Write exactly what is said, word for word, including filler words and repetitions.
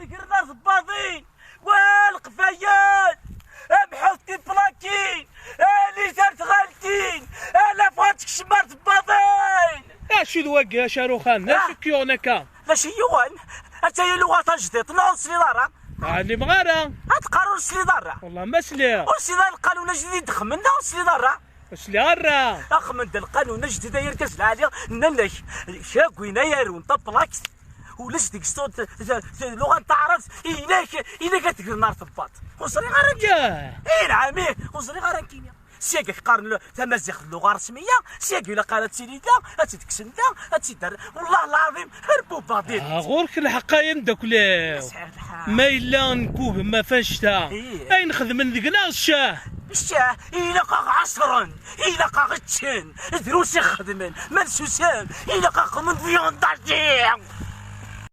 Gren ar tebbaḍin, wa leqbayel, amḥut tiplakin, ali ar tɣaltin, ala bɣa tekcem ar tebbaḍin. Acu d wagi, a Caruxan? D acu k-yuɣen akka? D acu yuɣen? Atta-yi luɣa tajdiṭ, neɣ ur tesliḍ ara? Ɛlimeɣ ara. Ad teqqar ur tesliḍ ara. Wallah ma sliɣ. Ur tesliḍ ara lqanun ajdid i d-xemmen, neɣ ur tesliḍ ara? Ur sliɣ ara. Axemmem-d lqanun ajdid ay argaz lɛali, nnan-ak, kra n win ay arun taplakt, ulac deg-s tu-, tu-, tu-, luɣa n taɛrabt, ilak, ilak ad tegren ar tebbaḍ. Ur ẓriɣ ara. Yah. Ih, lɛami, ur ẓriɣ ara nekkini. Syagi qqaren l-, tamaziɣt d luɣa resmiya, syagi ilaq ara ad tili da, ad tt-id-kksen da, ad tt-id-rren. Wallah lɛaḍim, ar bubaḍil. Ah, ɣur-k lḥeqq ay ameddakel-iw. Sɛiɣ lḥeqq. Ma yella nkugem ɣef annect-a, ih, ayen xedmen deg-neɣ ccah. Ccah, ilaq-aɣ ɛeṣren, ilaq-aɣ ččen, drus i xedmen, ma nsusem, ilaq-aɣ xedmen viande hachée.